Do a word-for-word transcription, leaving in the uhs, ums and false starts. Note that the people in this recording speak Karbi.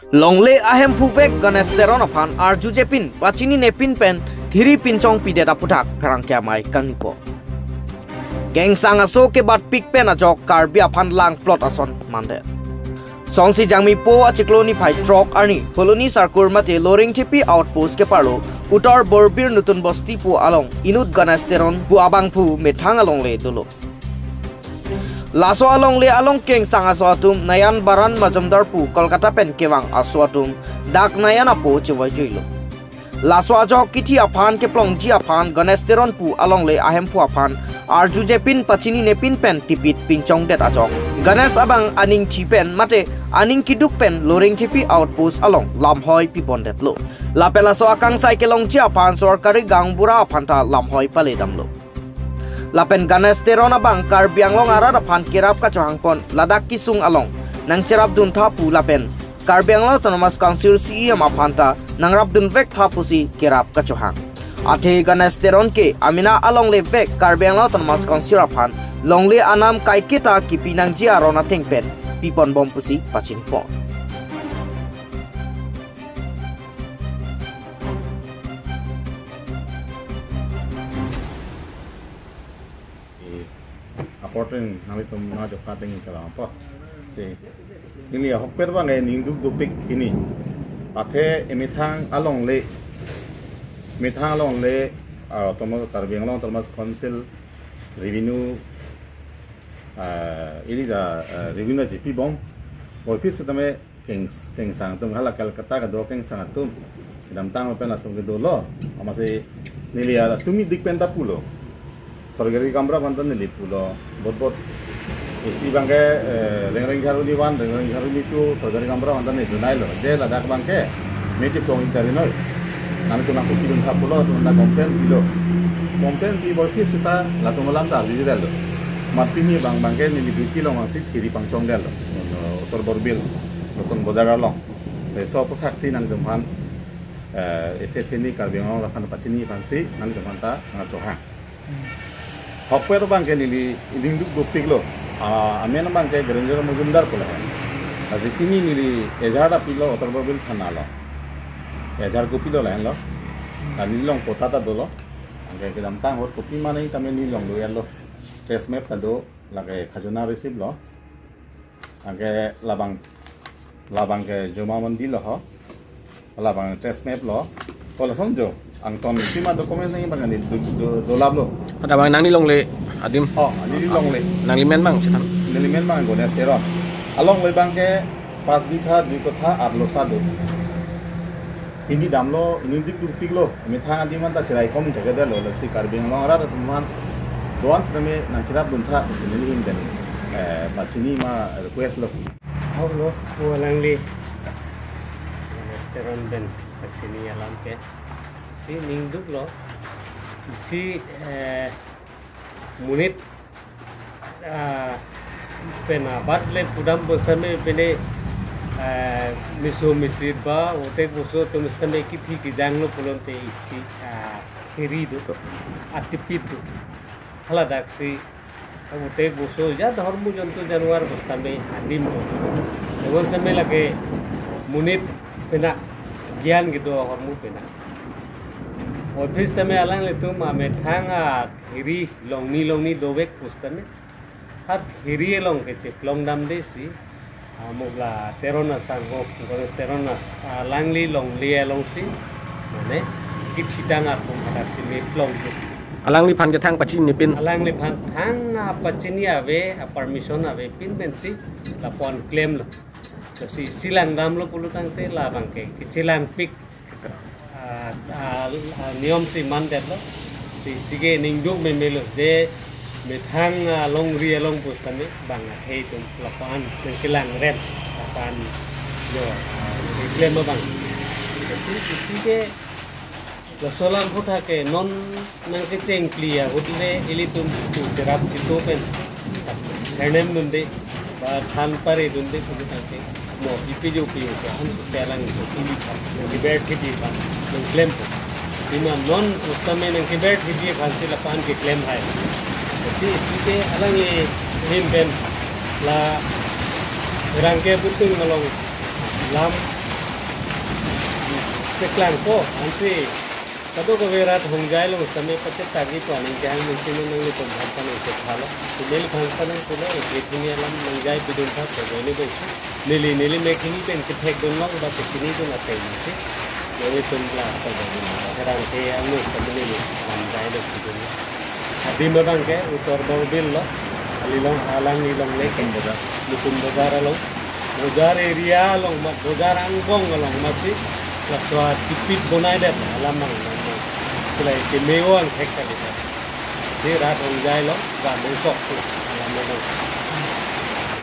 Longle ahemphu vek Ganesh Teron aphan arjujepin pachinine pin pen thiri pinchongpidet aputhak pherangke amei kangnipo. Kengsang aso kebatpik pen ajok Karbi aphan langplot ason mandet. Songsi Jangmipo achiklo niphai throk arni Phuloni Sarkur mate Loringthepi outpost keparlo Uttar Borbil Nutun Bosti pu along inut Ganesh Teron pu abangphu methang alongle dolo. Laso alongle along kengsang aso atum Nayan Baran Majumdar pu Kolkata pen kevang aso atum dak Nayan apo chevoijuilo. Laso ajok kithi aphan keplongji aphan Ganesh Teron pu alongle ahemphu aphan arjujepin pachinine pin pen tipit pinchongdet ajok Ganesh abang aning thi pen mate aning kiduk pen Loringthepi outpost along lamhoi pipondetlo. Lapen laso akangsai kelongji aphan sorkari gaonbura aphanta lamhoi paledamlo. Lapen Ganesh Teron abang Karbi Anglong arat aphan kerap kachohangpon ladak kesung along nangcherapduntha pu lapen Karbi Anglong Autonomous Council C E M aphanta nangrapdunvektha pusi kerap kachohang. Athe Ganesh Teron ke amena alongle vek Karbi Anglong Autonomous Council aphan longle anam kaiketa kipi nangji aron ateng pen piponbom pusi pachinipon. Apor pen nanglitum nangchokha ateng chelangpo. Si, neli ahokpet abang ke ningduk dopik pini. Athe emethang alongle, methang alongle, ah, Autonomous, Karbi Anglong Autonomous Council revenue, ah, ili da, ah, revenue J P bom. Office tame keng, kengsang atum hala Kolkata kedo kengsang atum kedamtang pen atum kedolo. Amatsi neli atum idik pen ta pulo. Sorkari gaonbura aphanta neli pulo. Bot bot isi abang ke, eh, Rengreng Jharkhuni one, Rengreng Jharkhuni two, sorkari gaonbura aphanta neli dunailo. Je ladak abang ke, meji tong inkari noi. Nangtum nangkepidun tha pulo, atum ta complain pilo. Complain pi bor si sita latum alam ta arjudetlo. Mat pini abang abang ke neli duty along si thiri pangchongdetlo. Uttar Borbil, Nutun Bojar along. Laso aputhak si nangtumphan, eh, ethe theni Karbi Anglong aphan pachini aphan si nangtumphan ta nangchohang. Ahokpet abang ke neli ningduk dopiklo. Ah, amen abang ke Girinder Majumdar pu lahen. Lasi pini neli ejar ta pilo Uttar Borbil thana along. Ejar kopilo lahenlo. Neli along patta ta dolo. Anke kedamtang ahut kopi mane tame neli along loyal lo. Trace map ta do, lake khajana receipt lo. Anke labang, labang ke joma mandi lo ho. Labang trace map lo. Ko lason jo. Angton pima document nangji abang neli do, do, dolaplo. Ada abang nangli longle adim. Oh, neli longle. Nangli men abang chethan. Neli men abang Ganesh Teron. Alongle abang ke pas bitha dui kotha arlo sa do. Pini damlo, ningduk dopiklo, methang adim anta cheraikom thekthedetlo, lasi Karbi Anglong arat atum aphan do-an sitame nangcherapduntha pusi neli ahin pen, eh, pachini ma request lo. Hau lo, pu alangli Ganesh Teron pen pachini alam ke. Si ningduklo, si, eh, monit, ah, pen abat le pudam pusitame pine, ah, meso mesi ba, ote boso atum sitame kithi kejanglo pulote isi, ah, hiri do, atipit do. Haladak si, ote boso ya hormu jontu januar pusitame adim do. Ebon sitame lake monit pena, gyan kedo hormu pena. Office tame alanglitum amethang a hiri longni longni dovek pusitame. Ha hiri along ke cheplong damde si, ah, mokla Teron asangho, Ganesh Teron a, alangli longle along si, mane, kithitang atum hadak si meplong ke. Alangliphan ke thang pachini pin. Alangliphan thang, ah, pachini ave, ah, permission ave pin pensi, lapu-an klemlo. Lasi isi langdamlo pulotangte labang ke, kechelangpik, ah, ah, ah, niyom si mandetlo. Si, isi ke ningduk memelo, je methang, ah, longri along pusitame bang akhei atum lapu-an nangkelangrem, lapu-an jo, ah, nangklem abang. Lasi, isi ke laso alam aputhak ke non nangkechengpli ahut le ilitum tu cherap chito pen hernem dunde ba than pare dunde pulotangte mo ipi jo pi jo ke an sose alanglitum ili aphan nangkeber thipji aphan nangklempo. Pima non pusitame nangkeber thipji aphan si lapu-an keklem hai. Si isi ke alangli ahin pen la rangke putung along lam Klangpo, ansi kadokave rat Hongjai along sitame pachetaki pu aning kehang mensi non nanglitum aphan pangchethalo. Neliphan phan pulo, eke hini alam nangjai pidun tha, pegoni dosi. Neli, neli mek hini pen kethekdun long ba kechinidun ateng si. Nanglitum la pegoni. Herang ke ang sitame neli Hongjai along pidun. Adim abang ke Uttar Borbil lo, alilong halang ilong leke. Nutun Bazar. Nutun Bazar along, Bazar area along ma, Bazar angbong along masi, la swa tipit bonai det alam mang mang. Silai keme-o angthek kalidet. Si rat Hongjai along, ba mengkok tu alam mang.